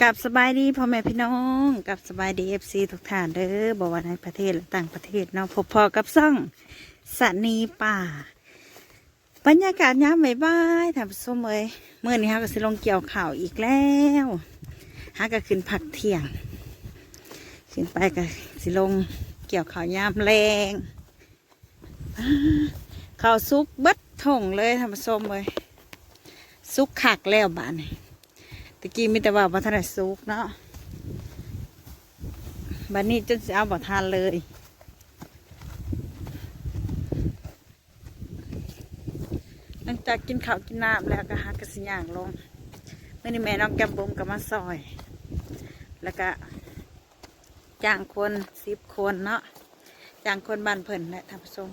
ກັບສະບາຍດີພໍ່ແມ່ພີ່ນ້ອງ ກັບສະບາຍດີເອັຟຊີທຸກທ່ານເດີ ບໍ່ວ່າໃນປະເທດ ແລະ ຕ່າງປະເທດເນາະ ພົບພໍ້ກັບຊ່ອງສະນີປ່າ. ບັນຍາກາດຍາມບ່າຍໆ ທ່ານຜູ້ຊົມເອີຍ ມື້ນີ້ເຮົາກໍຊິລົງກ່ຽວເຂົ້າອີກແລ້ວ ເຮົາກໍຂຶ້ນພັກທ່ຽງ ຂຶ້ນໄປກໍຊິລົງກ່ຽວເຂົ້າຍາມແລງ. ເຂົ້າສຸກເບິດທົ່ງເລີຍທ່ານຜູ້ຊົມເອີຍ ສຸກຄັກແລ້ວບາດນີ້ ຕະກີ້ມີແຕ່ວ່າບໍ່ທັນໄດ້ສຸກເນາະ ບາດນີ້ຈົນຊິເອົາບໍ່ທັນເລີຍ. ຫຼັງຈາກກິນເຂົ້າກິນນ້ຳແລ້ວກໍຫາກໍຊິຍ່າງລົງ ມື້ນີ້ແມ່ນ້ອງແກ້ມບຸ້ມກໍມາຊ່ອຍ ແລ້ວກໍຈ້າງຄົນສິບຄົນເນາະ ຈ້າງຄົນບ້ານເພິ່ນແຫຼະທ່ານຜູ້ຊົມ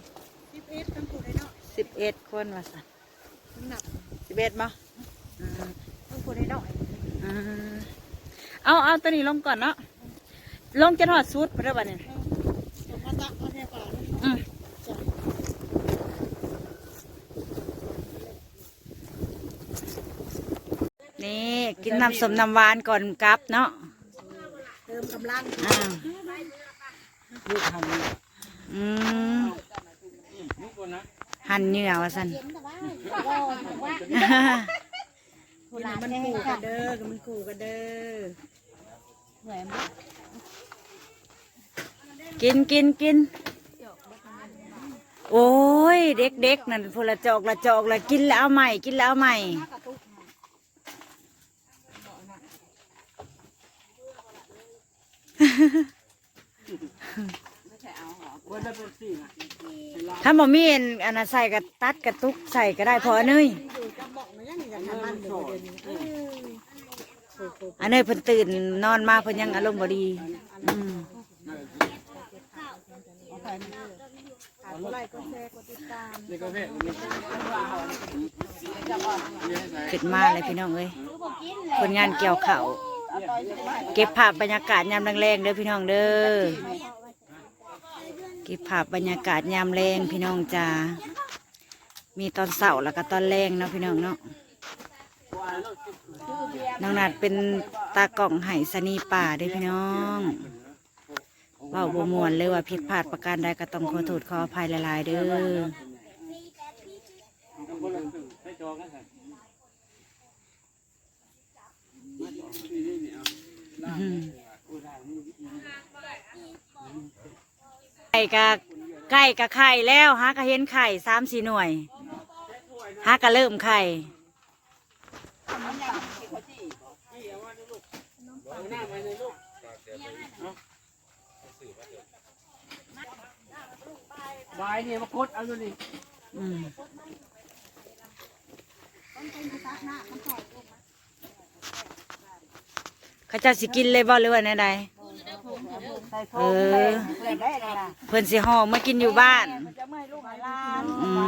ສິບເອັດ ທັງຜູ້ນ້ອຍໆ ສິບເອັດຄົນວ່າຊັ້ນ ນັບ ສິບເອັດບໍ່? ອືມ ເພິ່ນຜູ້ນ້ອຍໆ ອືມ ເອົາ ເອົາຕົວນີ້ລົງກ່ອນເນາະ ລົງຈົນຮອດສຸດພຸ້ນເດີບາດນີ້ ອືມ ນີ້ ກິນນ້ຳສົ້ມນ້ຳຫວານກ່ອນກັບເນາະ ເຕີມກຳລັງ ອ່າ ອືມ ຫັ້ນເຫຍື່ອວ່າຊັ້ນ ກິນໃຫ້ມັນຄູ່ກັນເດີ ມັນຄູ່ກັນເດີ ກິນ ກິນ ກິນ ໂອ້ຍ ເດັກໆ ນັ້ນ ພຸ້ນລະຈອກລະຈອກລະ ກິນລະເອົາໃໝ່ ກິນລະເອົາໃໝ່. ຄັນບໍ່ມີອັນ ອັນນັ້ນໃສ່ກໍຕັດກະຕຸກໃສ່ກໍໄດ້ ພໍເນີຍ ອັນເນີຍເພິ່ນຕື່ນນອນມາ ເພິ່ນຍັງອາລົມບໍ່ດີ ອືມ. ຂຶ້ນມາເລີຍພີ່ນ້ອງເອີຍ ຄົນງານກ່ຽວເຂົ້າ ເກັບພາບບັນຍາກາດຍາມແລງໆ ເດີພີ່ນ້ອງເດີ ເກັບພາບບັນຍາກາດຍາມແລງພີ່ນ້ອງຈ໋າ ມີຕອນເຊົ້າແລ້ວກໍຕອນແລງເນາະພີ່ນ້ອງເນາະ ນ້ອງນັດເປັນຕາກ້ອງໃຫ້ສະນີປ່າເດີພີ່ນ້ອງ. ເວົ້າບໍ່ມ່ວນ ຫຼືວ່າຜິດພາດປະການໃດ ກໍຕ້ອງຂໍໂທດຂໍອະໄພຫຼາຍໆເດີ. ໄກ່ກະ ໄກ່ກະໄຂ່ແລ້ວ ຫາກະເຫັນໄຂ່ສາມສີ່ໜ່ວຍ ຫາກະເລີ່ມໄຂ່. ບາຍນີ້ມາກົດເອົາຢູ່ນີ້ ອືມ ເຂົາເຈົ້າຊິກິນເລີຍບໍ່ ຫຼືວ່າແນວໃດ? ເອີ ເພິ່ນຊິຫໍ່ເມືອກິນຢູ່ບ້ານ ອືມ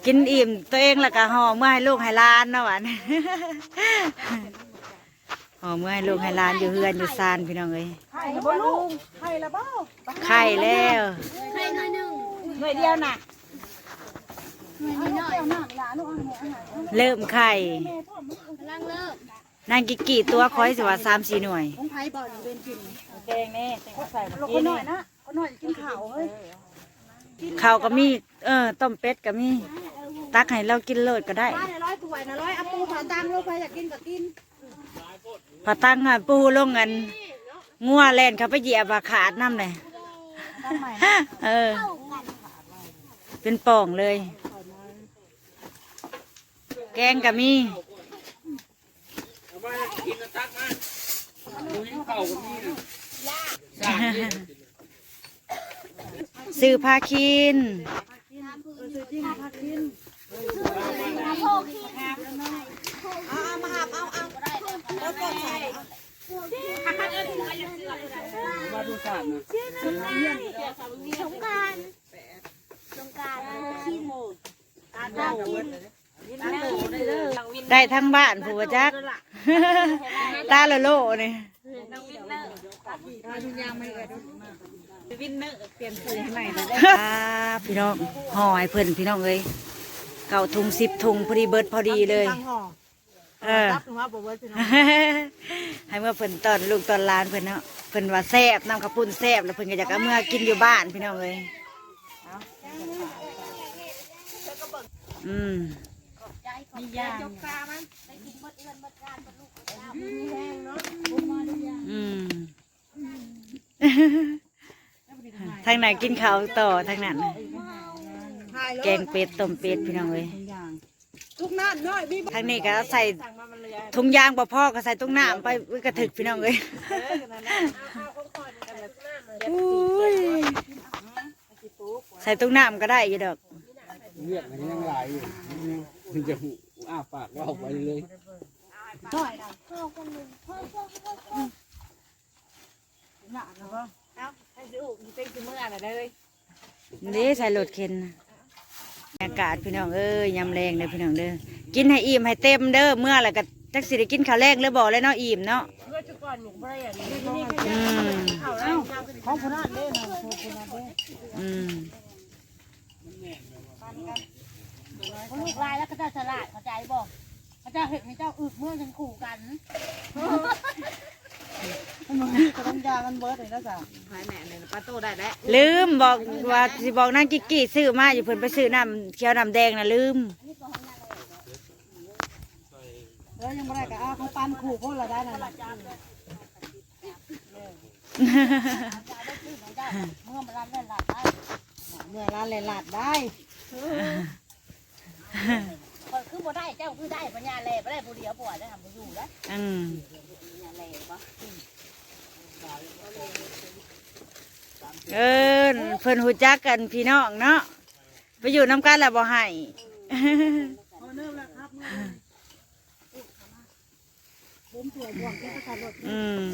ກິນອີ່ມຕົວເອງແລ້ວກະຫໍ່ເມືອໃຫ້ລູກໃຫ້ຫຼານເນາະ ຫວານ ຫໍ່ເມືອໃຫ້ລູກໃຫ້ຫຼານຢູ່ເຮືອນຢູ່ຊານ ພີ່ນ້ອງເອີຍ. ໄຂ່ແລ້ວບໍ່ລູກ? ໄຂ່ແລ້ວບໍ່? ໄຂ່ແລ້ວ ໄຂ່ໜ່ວຍໜຶ່ງ ໜ່ວຍດຽວນະ ໜ່ວຍນ້ອຍໆ ເລີ່ມໄຂ່ ກຳລັງເລີ່ມ. ນາງກິກກີ້ຕົວະຂ້ອຍຊິວ່າສາມສີ່ໜ່ວຍ ຂອງໃຜບໍ່ນີ້ ເວັນກິນແກງແນ່ ໃສ່ ລູກ ໃສ່ ນ້ອຍນະ ຄົນນ້ອຍກິນເຂົ້າເຮີ້ຍ ເຂົ້າກໍມີ ເອີ ຕົ້ມເປັດກໍມີ ຕັກໃຫ້ລາວກິນໂລດກໍໄດ້ ມາຫຼາຍຖ້ວຍນະ ຮ້ອຍ ເອົາປູຜ້າຕັ່ງລົງ ໃຜຢາກກິນກໍກິນ ຜ້າຕັ່ງຫັ້ນປູລົງ ອັນງົວແລ່ນເຂົ້າໄປຢຽບວ່າຂາດນຳແຫຼະ ເອີ ເປັນປ່ອງເລີຍ ແກງກໍມີ. ເອົາມາກິນ ຕັກມາ ບໍ່ມີເຂົ້າກໍມີນະ ຊື້ພາກິນ ເອີ ຊື້ກິນພາກິນ ເອົາມາຮັບ ເອົາ ເອົາ ເອົາ ມາດູສາດນະ ສົງການ ສົງການ ກິນ ໄດ້ທັງບ້ານຜູ້ວ່າຈັກ ຕາລະໂລນີ້ ອ່າ ພີ່ນ້ອງ ຫໍ່ໃຫ້ເພິ່ນ ພີ່ນ້ອງເອີຍ ເກົ້າຖົງສິບຖົງ ພໍດີເບິດພໍດີເລີຍ ເອີ ໃຫ້ເມືອເພິ່ນຕ້ອນລູກຕ້ອນຫຼານເພິ່ນເນາະ ເພິ່ນວ່າແຊບ ນ້ຳເຂົ້າປຸ້ນແຊບ ແລ້ວເພິ່ນກໍຢາກເອົາເມືອກິນຢູ່ບ້ານພີ່ນ້ອງເອີຍ. ອືມ ມີຢາງ ອືມ ທາງນັ້ນກິນເຂົ້າຕໍ່ ທາງນັ້ນ ແກງເປັດ ຕົ້ມເປັດ ພີ່ນ້ອງເອີຍ. ທາງນີ້ກໍໃສ່ຖົງຢາງບໍ່ພໍ ກໍໃສ່ຖົງນ້ຳໄປ ອຸ້ຍ ກະຖືກ ພີ່ນ້ອງເອີຍ. ໂອ້ຍ ໃສ່ຖົງນ້ຳກໍໄດ້ຢູ່ດອກ. ວຽກມັນຍັງຫຼາຍຢູ່ ມັນຍັງ ມັນຈະຮູ້ ອ້າປາກເວົ້າໄປເລີຍ. ເອົາ ໃຫ້ຊິອຸເຕັງຊິເມືອລະເດີ. ເດ້ ໃສ່ລົດເຂັນນະ. ບັນຍາກາດພີ່ນ້ອງເອີຍ ຍາມແລງເດີພີ່ນ້ອງເດີ ກິນໃຫ້ອີ່ມໃຫ້ເຕັມເດີ ເມືອລະກໍຈັກຊິໄດ້ກິນເຂົ້າແລງຫຼືບໍ່ແລ້ວເນາະ ອີ່ມເນາະ. ອືມ ຂອງຜູ້ນັ້ນເດ້ ຂອງຜູ້ນັ້ນເດ້. ອືມ ລູກຫຼາຍແລ້ວເຂົາເຈົ້າສະຫຼາດ ເຂົ້າໃຈບໍ່? ເຂົາເຈົ້າເຮັດໃຫ້ເຈົ້າອຶກເມືອກັນຄູ່ກັນ. ມັນມີກະຕົງຢາມັນເບິດນີ້ລະສະ ໃຜແມ່ນປາໂຕໄດ້ແລ້ວ. ລືມບອກວ່າຊິບອກນາງກິກກີ້ຊື້ມາຢູ່ ເພິ່ນໄປຊື້ນ້ຳຂຽວນ້ຳແດງນະ ລືມ. ເອີ ຍັງບໍ່ໄດ້ກໍເອົາຂອງປັນຄູ່ຄົນລະໄດ້ນັ້ນນະ. ເມືອລານແລ່ນລາດໄດ້ ເມືອລານແລ່ນລາດໄດ້. ຂ້ອຍຄືບໍ່ໄດ້ ເຈົ້າຄືໄດ້ ພະຍາແລ່ບໍ່ໄດ້ຜູ້ດຽວ ຜົວໄດ້ຫາບໍ່ຢູ່ແລ້ວ. ອືມ ພະຍາແລ່ບໍ່ ເອີ ເພິ່ນຮູ້ຈັກກັນພີ່ນ້ອງເນາະ ໄປຢູ່ນຳກັນລະບໍ່ໃຫ້. ອືມ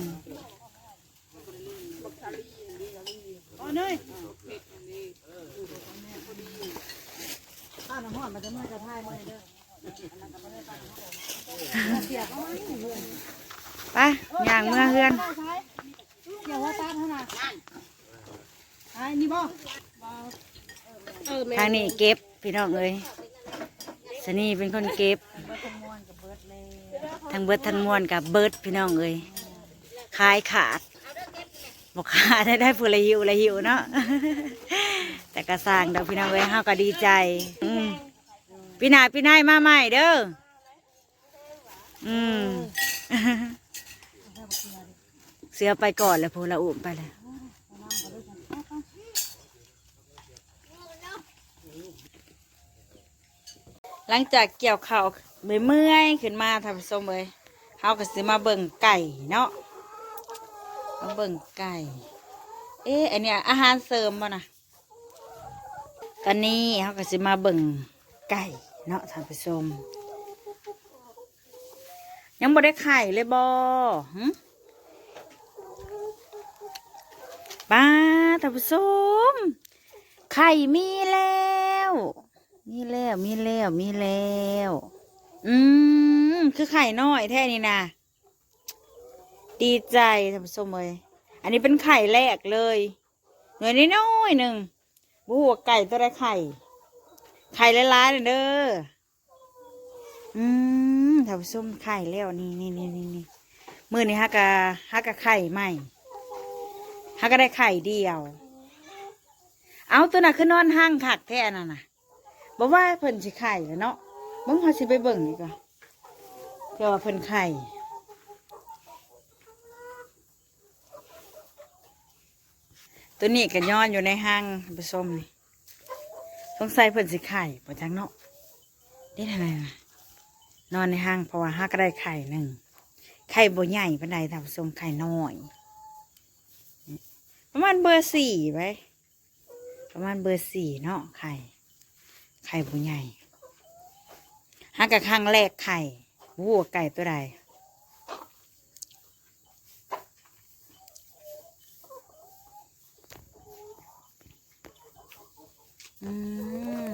ໄປ ຍ່າງເມືອເຮືອນ. ທາງນີ້ເກັບພີ່ນ້ອງເອີຍ ຊະນີເປັນຄົນເກັບ ທັງເບິດທັງມວນກໍເບິດພີ່ນ້ອງເອີຍ ຂາຍຂາດ ບໍ່ຂາດໄດ້ ຜູ້ລະຫິ້ວລະຫິ້ວເນາະ. ແຕ່ກໍຊ່າງດອກພີ່ນ້ອງເອີຍ ເຮົາກໍດີໃຈ. ອືມ ປີໜ້າປີໃນມາໃໝ່ເດີ. ອືມ ເສືອໄປກ່ອນແລ້ວ ຜູ້ລະອຸ້ມໄປແລ້ວ. ຫຼັງຈາກກ່ຽວເຂົ້າເມື່ອຍໆຂຶ້ນມາ ທ່ານຜູ້ຊົມເອີຍ ເຮົາກໍຊິມາເບິ່ງໄກ່ເນາະ ມາເບິ່ງໄກ່. ເອ ອັນນີ້ອາຫານເສີມບໍ່ນະ? ຕອນນີ້ເຮົາກໍຊິມາເບິ່ງໄກ່ເນາະທ່ານຜູ້ຊົມ ຍັງບໍ່ໄດ້ໄຂ່ເລີຍບໍ່? ຫຶ ປ້າ ທ່ານຜູ້ຊົມ ໄຂ່ມີແລ້ວ ມີແລ້ວ ມີແລ້ວ ມີແລ້ວ. ອືມ ຄືໄຂ່ນ້ອຍແທ້ນີ້ນະ ດີໃຈທ່ານຜູ້ຊົມເອີຍ. ອັນນີ້ເປັນໄຂ່ແລກເລີຍ ໜ່ວຍນ້ອຍໆໜຶ່ງ ບໍ່ຮູ້ວ່າໄກ່ຕົວໃດໄຂ່ ໄຂ່ຫຼາຍໆເດີ. ອືມ ທ່ານຜູ້ຊົມ ໄຂ່ແລ້ວ ນີ້ໆໆໆ ມື້ນີ້ຫາກະ ຫາກະໄຂ່ໃໝ່ ຫາກະໄດ້ໄຂ່ດຽວ. ເອົາ ຕົວນັ້ນຄືນອນຮັງຄັກແທ້ອັນນັ້ນນະ ບໍ່ວ່າເພິ່ນຊິໄຂ່ແລ້ວເນາະ. ເບິ່ງ ເຮົາຊິໄປເບິ່ງອີກວ່າ ເພື່ອວ່າເພິ່ນໄຂ່. ຕົວນີ້ກໍນອນຢູ່ໃນຮັງ ທ່ານຜູ້ຊົມ ນີ້ ສົງໄສເພິ່ນຊິໄຂ່ບໍ່ຈັກເນາະ. ນີ້ຫັ້ນນະ ນອນໃນຮັງ ເພາະວ່າຫາກໍໄດ້ໄຂ່ໜຶ່ງ ໄຂ່ບໍ່ໃຫຍ່ປານໃດທ່ານຜູ້ຊົມ ໄຂ່ນ້ອຍ ປະມານເບີສີ່ໄວ້ ປະມານເບີສີ່ເນາະ ໄຂ່ ໄຂ່ບໍ່ໃຫຍ່. ຫາກະຄັ້ງແລກໄຂ່ ບໍ່ຮູ້ວ່າໄກ່ຕົວໃດ. ອືມ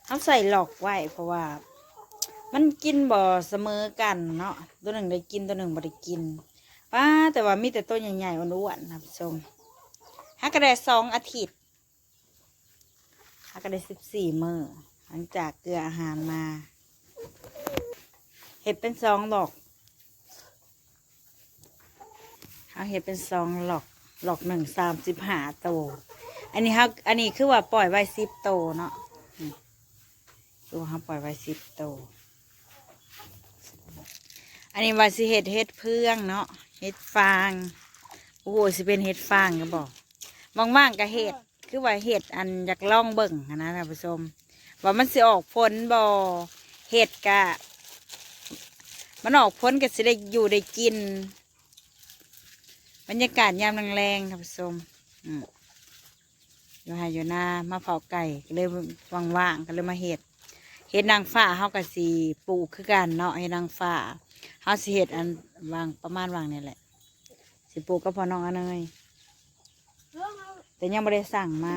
ເຮົາໃສ່ລັອກໄວ້ ເພາະວ່າມັນກິນບໍ່ສະເໝີກັນເນາະ ຕົວໜຶ່ງໄດ້ກິນ ຕົວໜຶ່ງບໍ່ໄດ້ກິນ. ປ້າ ແຕ່ວ່າມີແຕ່ຕົວໃຫຍ່ໆ ອ້ວນໆ ທ່ານຜູ້ຊົມ. ຫາກະໄດ້ສອງອາທິດ ຫາກະໄດ້ສິບສີ່ມື້ ຫຼັງຈາກເກືອອາຫານມາ. ເຮັດເປັນສອງລັອກ ເຮົາເຮັດເປັນສອງລັອກ ລັອກໜຶ່ງສາມສິບຫ້າໂຕ. ອັນນີ້ເຮົາ ອັນນີ້ຄືວ່າປ່ອຍໄວ້ສິບໂຕເນາະ ອືມ ຄືວ່າເຮົາປ່ອຍໄວ້ສິບໂຕ. ອັນນີ້ວ່າຊິເຮັດເຫັດເຜືອງເນາະ ເຫັດຟາງ ບໍ່ຮູ້ຊິເປັນເຫັດຟາງກໍບໍ່ ວ່າງໆກໍເຮັດ ຄືວ່າເຮັດ ອັນ ຢາກລອງເບິ່ງຫັ້ນນະທ່ານຜູ້ຊົມ ວ່າມັນຊິອອກຜົນບໍ່. ເຮັດກະ ມັນອອກຜົນກະຊິໄດ້ຢູ່ໄດ້ກິນ. ບັນຍາກາດຍາມແລງໆ ທ່ານຜູ້ຊົມ ອືມ ຢູ່ໄຮ່ຢູ່ນາ ມາເຝົ້າໄກ່ ກໍເລີຍວ່າງໆ ກໍເລີຍມາເຮັດ. ເຫັດນາງຟ້າເຮົາກໍຊິປູກຄືກັນເນາະ ເຫັດນາງຟ້າ ເຮົາຊິເຮັດອັນຫວ່າງ ປະມານຫວ່າງນີ້ແຫຼະ ຊິປູກກັບພໍ່ນ້ອງອາເນີຍ ແຕ່ຍັງບໍ່ໄດ້ສັ່ງມາ.